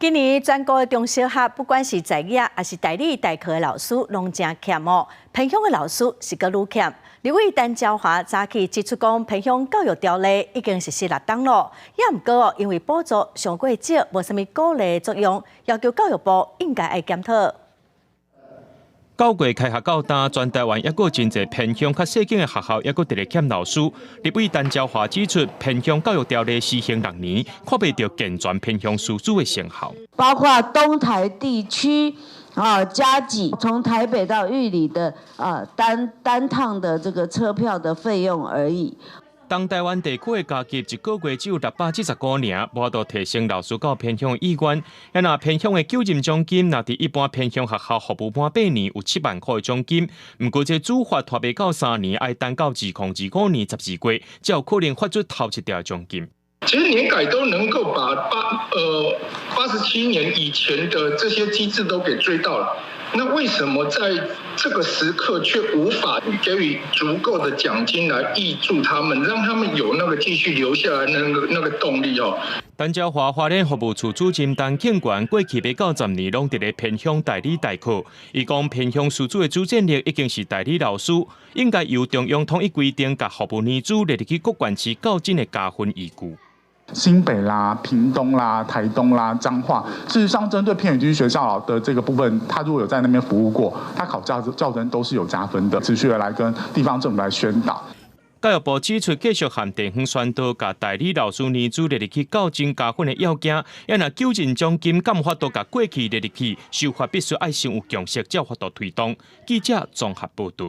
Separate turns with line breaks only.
今年全國的中小學，不管是在業抑是代理代課的老師，攏誠欠哦。偏鄉的老師是閣愈欠。立委陳昭華早起指出講，偏鄉教育條例已經實施六冬咯，也毋過哦，因為補助傷過少，無啥物鼓勵作用，要求教育部應該愛檢討。
9月開學到今，全台灣猶閣真濟偏鄉較細間的學校，猶閣佇咧欠老師。立委陳昭華指出，偏鄉教育條例施行6年，看袂著健全偏鄉師資的成效。
包括東台地區啊，加給從台北到玉里的啊單單趟的這個車票的費用而已。
東台灣地區的加給一個月只有675塊，無法度提升老師到偏鄉意願。若偏鄉的糾任獎金，若佇一般偏鄉學校服務滿8年有7萬塊的獎金，毋過這主發拖袂夠3年，愛等到2025年12月，才有可能發出頭一條獎金。
其實年改都能夠把87年以前的這些機制都給追到了。那為什麼在這個時刻卻無法給予足夠的獎金來挹注他們，讓他們有那個繼續留下來那個動力哦？
陳昭華花蓮服務處主任陳慶權過去欲到10年攏佇咧偏鄉代理代課，伊講偏鄉師資的主戰力已經是代理老師，應該由中央統一規定，共服務年資列入去各縣市教甄的加分依據。
新北啦、屏東啦、台東啦、彰化，事實上針對偏遠地區學校的這個部分，他如果有在那邊服務過，他考教甄都是有加分的。持續的來跟地方政府來宣導。
教育部指出，繼續向地方宣導，共代理老師年資列入去教甄加分的要件，也若糾任獎金敢有法度共過去列入去，修法必須愛先有共識，才有法度推動。記者綜合報導。